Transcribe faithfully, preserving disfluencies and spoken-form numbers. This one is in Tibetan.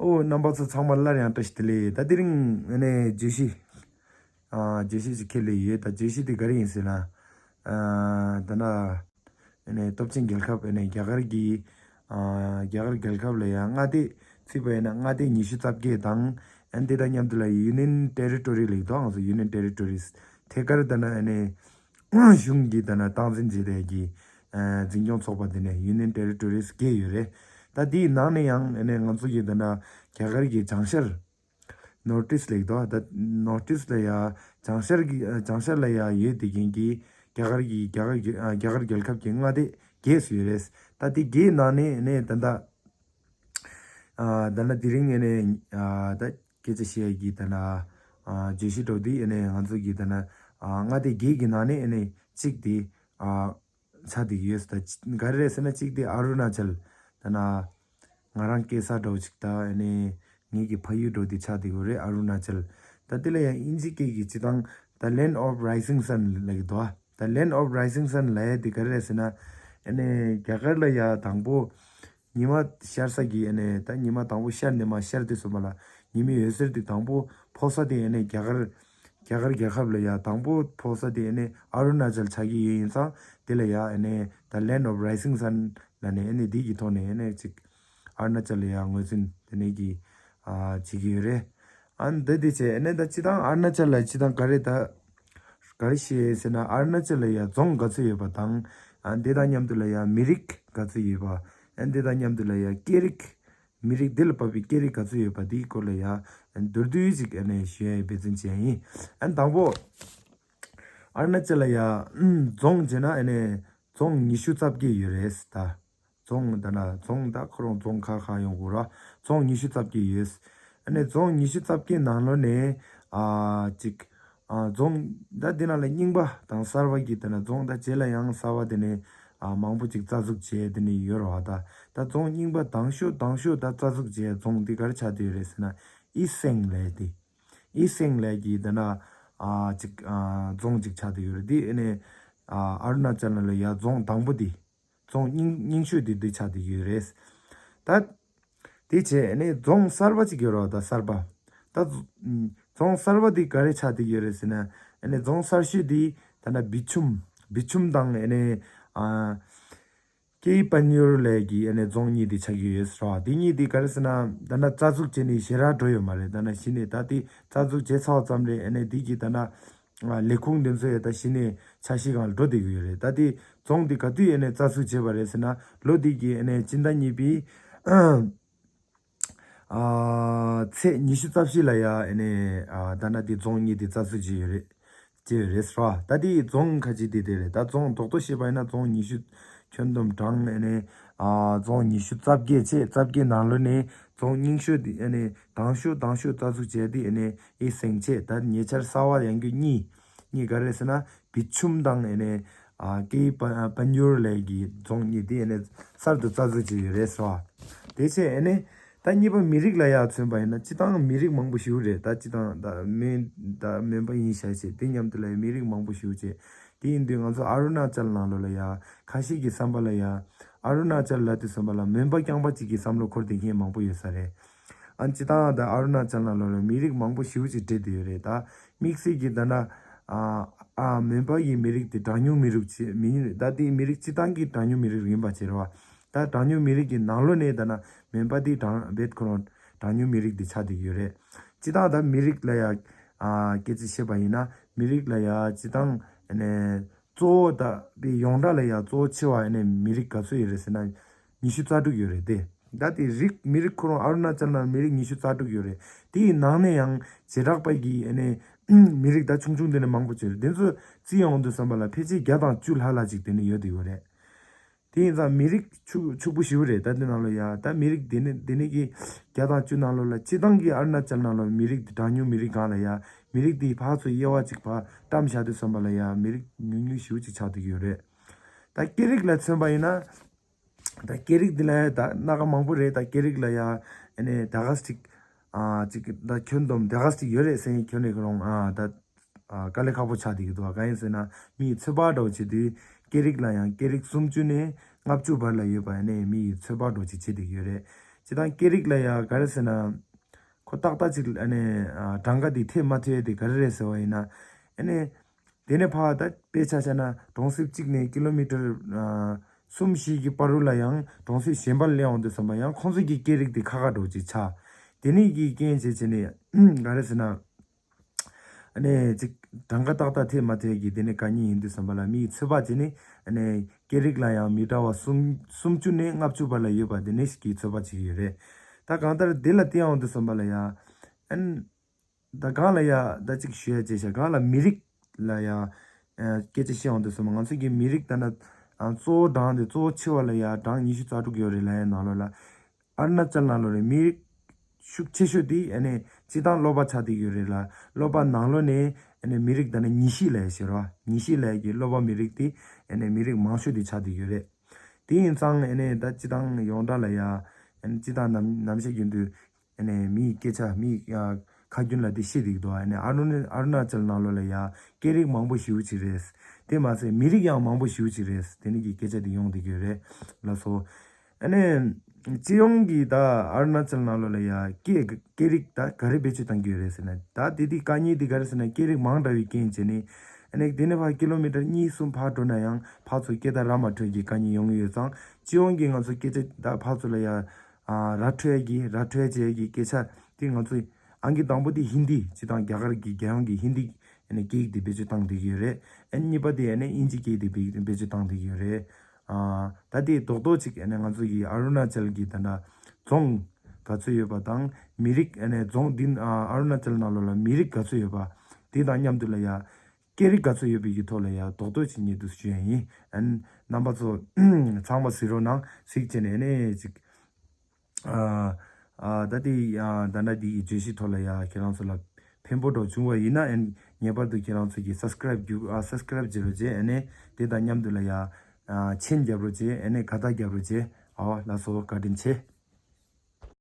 ཨོ། རྣམ་པ་ཚོ་ཚང་མ་སླར་ཡང་བཀྲ་ཤིས་བདེ་ལེགས། ད་དེ་རིང་ཨ་ནི་བརྗོད་གཞི། ཨ། བརྗོད་གཞི་ཅིག་ཁྱེར་སླེབས་ཡོད། ད་བརྗོད་གཞི་དེ་ག་རེ་ཡིན་ཟེར་ན། ཨ། ད་ནི་ཨ་ནི་སྟོབས་ཆེན་རྒྱལ་ཁབ་ཨ་ནི་རྒྱ་གར་གྱི། ཨ། རྒྱ་གར་རྒྱལ་ཁབ་ལ་ཡང་མངའ་སྡེ་བརྩིས་པ་ཡིན་ན་མངའ་སྡེ་ཉི་ཤུ་རྩ་བརྒྱད་དང་། ཨ་ནི་དེ་དང་མཉམ་དུ་ལ་Union Territory ལབ་འདུག་ང་ཚོ་Union Territories། ཐད་ཀར་ད་ནི་ཨ་ནི་གཞུང་གི་ད་ནི་སྟངས་འཛིན་བྱེད་ཡས་ཀྱི། ཨ། འཛིན་སྐྱོང་ཚོགས་པ་དེ་ནི་Union Territories བརྒྱད་ཡོད་རེད། ད་དེའི་ནང་ནས་ཡང་ཨ་ནི་ང་ཚོ་གི་ད་ནི་རྒྱ་གར་གྱི་བྱང་ཤར། North East ལབ་འདུག་ད་North East ལ་ཡ་བྱང་ཤར་གྱི། བྱང་ཤར་ལ་ཡ་ཡོད་བསྡད་མཁན་གྱི་རྒྱ་གར་གྱི། རྒྱ་གར་གྱི། ཨ། རྒྱ་གར་རྒྱལ་ཁབ་ཀྱི་མངའ་སྡེ་བརྒྱད་ཙམ་ཡོད་རེད། ད་དེ་བརྒྱད་ནང་ནས་ནས་ད་ལྟ། ཨ། ད་ལྟ་དེ་རིང་ནས་ནས། ཨ། ད་སྐད་ཆ་བཤད་ཡས་ཀྱི་ད་ལྟ། ཨ། བརྗོད་གཞི་འདྲ་བོ་དེ་ནས་ང་ཚོ་གི་ད་ལྟ། ཨ། མངའ་སྡེ་བརྒྱད་ཀྱི་ནང་ནས་ནས་གཅིག་དེ། ཨ། ཆགས་བསྡད་ཡོད། ད་ག་རེ་རེད་ཟེར་ན། གཅིག་དེ་ཨ་རུ་ན་ཅལ། ད་ནི་ང་རང་སྐྱེས་ས་འདྲ་བོ་ཅིག་ད་ཨ་ནི་ངེད་ཀྱི་ཕ་ཡུལ་འདྲ་བོ་དེ་ཆགས་བསྡད་ཡོད་རེད། ཨ་རུ་ན་ཅལ། ད་དེ་ལ་ཡང་དབྱིན་ཇི་སྐད་ཀྱི་སྤྱིར་བཏང་The Land of Rising Sun ལབ་ཀྱི་འདུག་ད་Land of Rising Sun ལབ་ཡས་དེ་ག་རེ་རེད་ཟེར་ན། ཨ་ནི་རྒྱ་གར་ལ་ཡ་དང་པོ་ཉི་མ་ཤར་ས་གི། ཨ་ནི་ད་ཉི་མ་དང་པོ་ཤར་ནས་མར་ཤར་དུས་ཙམ་པ་ལ་ཉི་མའི་འོད་ཟེར་དེ་དང་པོ་ཕོག་ས་དེ་ཨ་ནི་རྒྱ་གར། རྒྱ་གར་རྒྱལ་ཁབ་ལ་ཡ་དང་པོ་ཕོག་ས་དེ་ཨ་ནི་ཨ་རུ་ན་ཅལ་ཆགས་ཀྱི་ཡོད། ཡིན་ཙང་དེ་ལ་ཡ་ཨ་ནི་The Land of Rising Sun ལབ་ནས་ཨ་ནི་དེ་གི་ཐོག་ནས་ཨ་ནི་ཅིག་ཨ་རུ་ན་ཅལ་ལ་ཡ་ངོས་འཛིན་དེ་ནས་ཀྱི། ཨ། བྱེད་ཀྱི་ཡོད་རེད། ཨ་ནི་འདི་དེ་བྱས་ཨ་ནི་ད་སྤྱིར་བཏང་ཨ་རུ་ན་ཅལ་ལ་སྤྱིར་བཏང་ག་རེ་ད་ག་རེ་བཤད་ཟེར་ན། ཨ་རུ་ན་ཅལ་ལ་ཡ་རྫོང་ག་ཚོད་ཡོད་པ་དང་། ཨ། དེ་དང་མཉམ་དུ་ལ་ཡ་མི་རིགས་ག་ཚོད་ཡོད་པ། ཨ། དེ་དང་མཉམ་དུ་ལ་ཡ་སྐད་རིགས། མི་རིགས་འདི་ལ་བབས་པའི་སྐད་རིགས་ག་ཚོད་ཡོད་པ་དེའི་སྐོར་ལ་ཡ་མདོར་བསྡུས་ཅིག་ཨ་ནི་ཞུ་ཡ་འབད་བརྩོན་བྱས་ཡིན། ཨ་ནི་དང་པོ་ཨ་རུ་ན་ཅལ་ལ་ཡ་རྫོང་བྱས་ན་ཨ་ནི་རྫོང་ཉི་ཤུ་རྩ་བརྒྱད་ཡོད་རེད་ད། རྫོང་ད་ནི་རྫོང་ད་ཁོ་རང་རྫོང་ཁག་ཁག་ཡོང་དགོས་ར། རྫོང་ཉི་ཤུ་རྩ་བརྒྱད་ཡོད། ཨ་ནི་རྫོང་ཉི་ཤུ་རྩ་བརྒྱད་ནང་ལོགས་ནས། ཨ། ཅིག་ཨ། རྫོང་ད་འདི་ནང་ལ་རྙིང་པ་དང་གསར་པ་གི་དེ་ནས་རྫོང་ད་རྗེས་ལ་ཡང་གསར་པ་དེ་ནས། ཨ། མང་པོ་ཅིག་རྩ་འཛུགས་བྱས་དེ་ནས་ཡོད་རེད་བ། ད་ད་རྫོང་རྙིང་པ་དང་ཤོས་དང་ཤོས་ད་རྩ་འཛུགས་བྱས་རྫོང་འདི་ག་རེ་ཆགས་བསྡད་ཡོད་རེད་ཟེར་ན། ཨི་སེང་ལབ་དེ། ཨི་སེང་ལབ་གི་དེ་ནས། ཨ། ཅིག་ཨ། རྫོང་ཅིག་ཆགས་བསྡད་ཡོད་རེད། དེ་ཨ་ནི། ཨ། ཨ་རུ་ན་ཅལ་ནང་ལ་ཡ་རྫོང་དང་པོ་དེ། རྫོང་རྙིང་རྙིང་ཤོས་དེ་འདི་ཆགས་བསྡད་ཡོད་རེད། ད། དེ་བྱས་ཨ་ནི་རྫོང་གསར་པ་ཅིག་ཡོད་རེད་བ། ད་གསར་པ། ད་རྫོང་གསར་པ་དེ་ག་རེ་ཆགས་བསྡད་ཡོད་རེད་ཟེར་ན། ཨ་ནི་རྫོང་གསར་ཤོས་དེ་ད་ནི་བི་ཆུམ། བི་ཆུམ་དང་ཨ་ནི། ཨ། ཀེ་ཡི་པན་ཡུར་ལབ་གི་ཨ་ནི་རྫོང་གཉིས་དེ་ཆགས་ཀྱི་ཡོད་རེད་བ། དེ་གཉིས་དེ་ག་རེ་ཟེར་ན། ད་ནི་རྩ་འཛུགས་བྱས་ནས་ཞེ་དྲག་འགྲོ་ཡོད་མ་རེད། ད་ནི་གཞི་ནས་ད་དེ་རྩ་འཛུགས་བྱས་ཚར་བ་ཙམ་རེད། ཨ་ནི་དེ་གི་ད་ནི། ཨ། ལས་ཁུངས་དེ་ཚོ་ཡང་ད་གཞི་ནས་འཆར་གཞི་སྒང་ལ་འགྲོ་བསྡད་ཀྱི་ཡོད་རེད། ད་དེ་རྫོང་དེ་ག་དུས་ཨ་ནི་རྩ་འཛུགས་བྱས་པ་རེད་ཟེར་ན། ལོ་དེ་གི་ཨ་ནི་སྤྱི་ཟླ་གཉིས་པའི། ཨ། ཚེས་ཉི་ཤུ་རྩ་བཞི་ལ་ཡ་ཨ་ནི། ཨ། ད་ནི་དེ་རྫོང་གཉིས་དེ་རྩ་འཛུགས་བྱས་ཡོད་རེད། བྱས་ཡོད་རེད་ཟེར་བ། ད་དེ་རྫོང་ཁ་ཅིག་དེ་དེ་རེད། ད་རྫོང་རྡོག་རྡོག་བཤད་པ་ཡིན་ན་རྫོང་ཉི་ཤུ། ཁྱོན་བསྡོམས་གྲངས་ཨ་ནི། ཨ། རྫོང་ཉི་ཤུ་རྩ་བརྒྱད་བྱས། རྩ་བརྒྱད་ནང་ལོགས་ནས་རྫོང་རྙིང་ཤོས་དེ་ཨ་ནི་དང་ཤོས་དང་ཤོས་རྩ་འཛུགས་བྱས་དེ་ཨ་ནི་ཨི་སེང་བྱས། ད་ཉེ་ཆར་གསར་པ་ཡོང་རྒྱུ་གཉིས། གཉིས་ག་རེ་ཟེར་ན། བི་ཆུམ་དང་ཨ་ནི། ཨ། ཀེ་ཡི་པ། པན་ཡུར་ལབ་གི་རྫོང་གཉིས་དེ་ཨ་ནི་གསར་དུ་རྩ་འཛུགས་བྱས་ཡོད་རེད་ཟེར་བ། དེ་བྱས་ཨ་ནི། ད་གཉིས་པ་མི་རིགས་ལ་ཡ་མཚོན་པ་ཡིན་ན། སྤྱིར་བཏང་མི་རིགས་མང་པོ་ཞེ་པོ་རེད། ད་སྤྱིར་བཏང་ད་མོན། ད་མོན་པ་ཡིན་བྱས་བྱས། དེ་མཉམ་དུ་ལ་ཡ་མི་རིགས་མང་པོ་ཞེ་པོ་བྱས། དེ་ཡིན་དུས་ང་ཚོ་ཨ་རུ་ན་ཅལ་ནང་ལོགས་ལ་ཡ་ཁ་ཤས་ཀྱི་བསམ་པ་ལ་ཡ། ཨ་རུ་ན་ཅལ་ལབ་དུས་ཙམ་པ་ལ་མོན་པ་རྐྱང་པ་གཅིག་གི་བསམ་བློ་འཁོར་བསྡད་མཁན་མང་པོ་ཡོད་ས་རེད། ཨ། སྤྱིར་བཏང་ད་ཨ་རུ་ན་ཅལ་ནང་ལོགས་ལ་མི་རིགས་མང་པོ་ཞེ་པོ་ཅིག་འདྲེས་བསྡད་ཡོད་རེད། ད་དམིགས་བསལ་གྱི་ད་ནི། ཨ། ཨ། མོན་པ་གི་མི་རིགས་དེ་གྲངས་ཉུང་མི་རིགས་ཅིག་མི། ད་དེ་མི་རིགས་སྤྱིར་བཏང་གི་གྲངས་ཉུང་མི་རིགས་ཡིན་པ་བྱས་རེད་བ། ད་གྲངས་ཉུང་མི་རིགས་ཀྱི་ནང་ལོགས་ནས་ད་ནི་མོན་པ་དེ་གྲངས་རྦད་ཁོ་རང་གྲངས་ཉུང་མི་རིགས་དེ་ཆགས་བསྡད་ཀྱི་ཡོད་རེད། སྤྱིར་བཏང་ད་མི་རིགས་ལ་ཡ། ཨ། སྐད་ཆ་བཤད་པ་ཡིན་ན། མི་རིགས་ལ་ཡ་སྤྱིར་བཏང་ཨ་ནི་གཙོ་བོ་ད་པའི་ཡོངས་གྲགས་ལ་ཡ་གཙོ་བོ་ཆེ་བ་ཨ་ནི་མི་རིགས་ག་ཚོད་ཡོད་རེད་ཟེར་ན། ཉི་ཤུ་རྩ་དྲུག་ཡོད་རེད་དེ། ད་དེ་རིགས། མི་རིགས་ཁོ་རང་ཨ་རུ་ན་ཅལ་ནང་མི་རིགས་ཉི་ཤུ་རྩ་དྲུག་ཡོད་རེད། དེའི་ནང་ནས་ཡང་བྱེ་བྲག་པ་གི་ཨ་ནི་མི་རིགས་ད་ཆུང་ཆུང་དེ་ནས་མང་པོ་ཅིག་རེད། དེ་ཚོ་བརྩི་ཡོང་དུས་ཙམ་པ་ལ་ཕལ་ཆེར་བརྒྱ་དང་བཅུ་ལྷག་ལྷག་ཅིག་དེ་ནས་ཡོད་དེ་ཡོད་རེད། དེ་ཡིན་ཙང་མི་རིགས་ཕྱུག་ཕྱུག་པོ་ཞེ་པོ་རེད། ད་དེ་ནང་ལ་ཡ་ད་མི་རིགས་དེ་ནི་དེ་ནི་གི་བརྒྱ་དང་བཅུ་ནང་ལོགས་ལ། སྤྱིར་བཏང་གི་ཨ་རུ་ན་ཅལ་ནང་ལོགས་མི་རིགས་དེ་གྲངས་ཉུང་མི་རིགས་སྒང་ལ་ཡ་མི་རིགས་དེ་ཕར་ཚུར་དབྱེ་བ་གཅིག་ཕར་བཀྲམ་བཞག་དུས་ཙམ་པ་ལ་ཡ་མི་རིགས་ཉུང་ཉུང་ཞེ་པོ་ཅིག་ཆགས་བསྡད་ཀྱི་ཡོད་རེད། ད་སྐད་རིགས་ལ་མཚོན་པ་ཡིན་ན། ད་སྐད་རིགས་འདི་ལ་ད་སྣ་ཁ་མང་པོ་རེད། ད་སྐད་རིགས་ལ་ཡ་ཨ་ནི་ད་ག་ཅིག་ཨ། ཅིག་ད་ཁྱོན་བསྡོམས་ད་ག་ཅིག་ཡོད་རེད་ཟེར་ཡིན། ཁྱོན་ནས་ཁོ་རང་ཨ་ད། ཨ། དཀའ་ལས་ཁག་པོ་ཆགས་བསྡད་ཀྱི་འདུག་གང་ཡིན་ཟེར་ན། མི་ཡི་ཚོད་དཔག་འདྲ་བོ་བྱེད་དུས་སྐད་རིགས་ལ་ཡང་སྐད་རིགས་སུམ་ཅུ་ནས་ལྔ་བཅུ་བར་ལ་ཡོད་པ་ཨ་ནི་མི་ཡི་ཚོད་དཔག་འདྲ་བོ་ཅིག་བྱེད་བསྡད་ཀྱི་ཡོད་རེད། སྤྱིར་བཏང་སྐད་རིགས་ལ་ཡ་ག་རེ་ཟེར་ན། ཁོ་ཏག་ཏག་ཅིག་ཨ་ནི་ཨ་གྲངས་ཀ་དེ་ཐེབས་མ་ཐེབས་དེ་ག་རེ་རེད་ཟེར་བ་ཡིན་ན། ཨ་ནི་དེ་ནས་ཕར་ད་དཔེ་ཆ་བཞག་ན་གྲོང་གསེབ་གཅིག་ནས་ཀི་ལོ་མི་ཊར་ཨ་གསུམ་བཞི་གི་བར་རུ་ལ་ཡང་གྲོང་གསེབ་གཞན་པར་སླེབས་འོང་དུས་ཙམ་པ་ཡང་ཁོང་ཚོ་གི་སྐད་རིགས་དེ་ཁ་ཁ་འདྲ་བོ་ཅིག་ཆགས། དེ་ནས་ཀྱི་རྐྱེན་བྱས་བྱས་ནས་ག་རེ་ཟེར་ན། ཨ་ནི་ཅིག་གྲངས་ཀ་ཏག་ཏག་ཐེབས་མ་ཐེབས་ཀྱི་དེ་ནས་དཀའ་ངལ་ཡིན་དུས་ཙམ་པ་ལ་མིའི་ཚོད་དཔག་བྱས་ནས། ཨ་ནི་སྐད་རིགས་ལ་ཡང་མི་འདྲ་བ་སུམ་སུམ་ཅུ་ནས་ལྔ་བཅུ་བར་ལ་ཡོད་པ་དེ་ནས་ཞིག་གི་ཚོད་དཔག་བྱེད་ཀྱི་ཡོད་རེད། ད་གང་ལྟར་དེ་ལ་བལྟས་འོང་དུས་ཙམ་པ་ལ་ཡང་། ཨན། ད་གང་ལ་ཡང་ད་ཅིག་ཞུ་ཡ་བྱས་ཤག་གང་ལ་མི་རིགས་ལ་ཡང་། ཨ་སྐད་ཆ་བཤད་འོང་དུས་ཙམ་པ་ང་ཚོ་གི་མི་རིགས་ད་ན་ཨ་གཙོ་བོ་གྲངས་དེ་གཙོ་བོ་ཆེ་བ་ལ་ཡང་གྲངས་ཉི་ཤུ་རྩ་དྲུག་ཡོད་རེད་ལབ་ཡ་ནང་ལོགས་ལ། ཨ་རུ་ན་ཅལ་ནང་ལོགས་ལ་མི་རིགས་ཤུགས་ཆེ་ཤོས་དེ་ཨ་ནི་སྤྱིར་བཏང་སློབ་པ་ཆགས་བསྡད་ཡོད་རེད་ལ། སློབ་པ་ནང་ལོགས་ནས་ཨ་ནི་མི་རིགས་ད་ནི་ཉི་ཤུ་ལབ་ཡ་ཞིག་རེད་བ། ཉི་ཤུ་ལབ་ཡ་གི་སློབ་པ་མི་རིགས་དེ་ཨ་ནི་མི་རིགས་མང་ཤོས་དེ་ཆགས་བསྡད་ཡོད་རེད། དེ་ཡིན་ཙང་ཨ་ནི་ད་སྤྱིར་བཏང་ཡོངས་གྲགས་ལ་ཡ་ཨ་ནི་སྤྱིར་བཏང་ནམ་ནམ་ཞིག་ཡིན་དུས་ཨ་ནི་མིའི་སྐད་ཆ་མིའི་ཨ་ཁ་རྒྱུན་ལ་དེ་ཤེས་བསྡད་འདུག་ཨ་ནི་ཨ་རུ་ཨ་རུ་ན་ཅལ་ནང་ལོགས་ལ་ཡ་སྐད་རིགས་མང་པོ་ཞེ་པོ་ཅིག་རེད། དེ་མ་ཟད་མི་རིགས་ཡང་མང་པོ་ཞེ་པོ་ཅིག་རེད། དེ་ནི་གི་སྐད་ཆ་དེ་ཡོང་བསྡད་ཀྱི་ཡོད་རེད་ལགས་སོ། ཨ་ནི། སྤྱི་ཡོངས་ཀྱི་ད་ཨ་རུ་ན་ཅལ་ནང་ལོགས་ལ་ཡ་སྐད་སྐད་རིགས་ད་ག་རེ་བེད་སྤྱོད་བཏང་གི་ཡོད་རེད་ཟེར་ན། ད་དེ་དེ་དཀའ་ངལ་དེ་ག་རེ་ཟེར་ན་སྐད་རིགས་མང་དྲགས་པའི་རྐྱེན་བྱས་ནས། ཨ་ནི་དེ་ནས་ཕར་ཀི་ལོ་མི་ཊར་གཉིས་གསུམ་ཕར་འགྲོ་ན་ཡང་ཕར་ཚུར་སྐད་བརྡ་ར་མ་འཕྲོད་ཀྱི་དཀའ་ངལ་ཡོང་གི་ཡོད་ཙང་། སྤྱི་ཡོངས་ཀྱི་ང་ཚོ་སྐད་ཆ་ད་ཕར་ཚུར་ལ་ཡ་ཨ་ར་འཕྲོད་ཀྱི་ར་འཕྲོད་བྱེད་ཀྱི་སྐད་ཆ་དེ་ང་ཚོ་ཨང་ཀི་དང་པོ་དེ་ཧིན་དི་སྤྱིར་བཏང་རྒྱ་གར་གྱི་རྒྱལ་ཡོངས་ཀྱི་ཧིན་དི་ཨ་ནི་སྐད་ཡིག་དེ་བེད་སྤྱོད་བཏང་བསྡད་ཀྱི་ཡོད་རེད། ཨ་ནི་གཉིས་པ་དེ་ཨ་ནི་དབྱིན་ཇི་སྐད་དེ་བེད་བེད་སྤྱོད་བཏང་བསྡད་ཀྱི་ཡོད་རེད། ཨ་ད་དེ་རྡོག་རྡོག་ཅིག་ཨ་ནི་ང་ཚོ་གི་ཨ་རུ་ན་ཅལ་གྱི་ད་ལྟ་རྫོང་ག་ཚོད་ཡོད་པ་དང་མི་རིགས། ཨ་ནི་རྫོང་འདི་ཨ་ཨ་རུ་ན་ཅལ་ནང་ལོགས་ལ་མི་རིགས་ག་ཚོད་ཡོད་པ་དེ་དང་མཉམ་དུ་ལ་ཡ་སྐད་རིགས་ག་ཚོད་ཡོད་པའི་གི་ཐོག་ལ་ཡ་རྡོག་རྡོག་ཅིག་ཉེ་དུ་ཞུ་ཡ་ཡིན། ཨ་ནི་རྣམ་པ་ཚོ་ཚང་མ་གཟིགས་རོགས་གནང་། གཟིགས་བྱས་ནས་ཨ་ནི་ཅིག་ཨ་ཨ་ད་དེ་ཨ་ད་ལྟ་འདི་གི་བརྗོད་གཞི་ཐོག་ལ་ཡ་ཁྱེད་རང་ཚོ་ལ་ཕན་པོ་འདྲ་བྱུང་བ་ཡིན་ན། ཨ་ནི་ངེས་པར་དུ་ཁྱེད་རང་ཚོ་གི་སབ་སི་ཀ་རེབ་རྒྱུ་ཨ་སབ་སི་ཀ་རེབ་བྱེད་རོགས་བྱེད། ཨ་ནི་དེ་དང་མཉམ་དུ་ལ་ཡ་ཨ་མཆན་རྒྱབ་རོགས་བྱེད། ཨ་ནི་དགའ་རྟགས་རྒྱབ་རོགས་བྱེད། ཨོ་ལགས་སོ། བཀའ་དྲིན་ཆེ།